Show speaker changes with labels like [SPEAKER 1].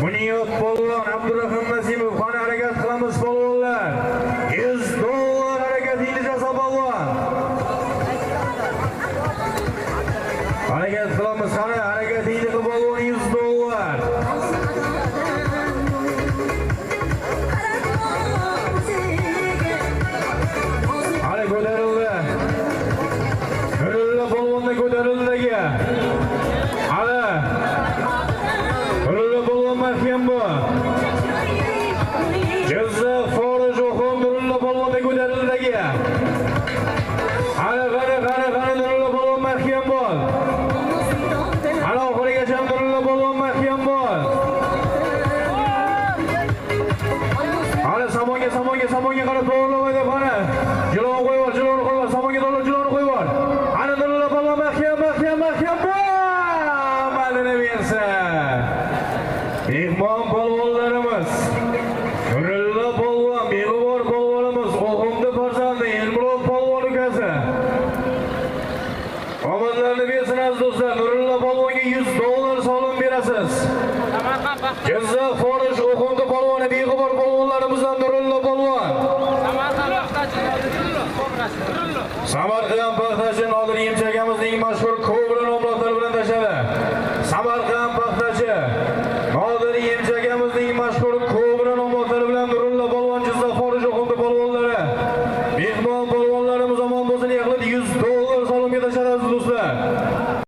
[SPEAKER 1] Bunyod polvon Abdurahim Nasimov, qani harakat qilamiz polvonlar. 100 dollar harakatingni jasa polvon. Harakat qilamiz, qani harakatingni qil polvon, 100 dollar. Qani ko'tarildi. Nurulla polvonni ko'tarildigi. Hali Nurulla polvon mahkam bu. Jizzax Forish O'xon Nurulla polvonni ko'tarildigi. Hali qani qani qani Nurulla polvon mahkam bo'l. Hali oxirigacha Nurulla polvon mahkam bo'l. Hali samonga samonga samonga qarab to'g'rilamaydi qani. Jilovni qo'yib yubor, jilovni qo'yib yubor, samonga to'g'ri jilovni qo'yib yubor. Hali Nurulla polvon mahkam, mahkam, mahkam bo'l. Amalini bersin. Mehmon polvonlarimiz Nurulla polvon, beg'ubor polvonimiz, O'g'imdi farzandi Elmurod polvon ukasi. Omadlarni bersin aziz do'stlar. Nurulla polvonga 100 dollar solim berasiz. Jizzax Forish O'g'imdi polvoni, beg'ubor polvonlarimizdan Nurulla polvon. Samarqand paxtachi Nodir Yemchi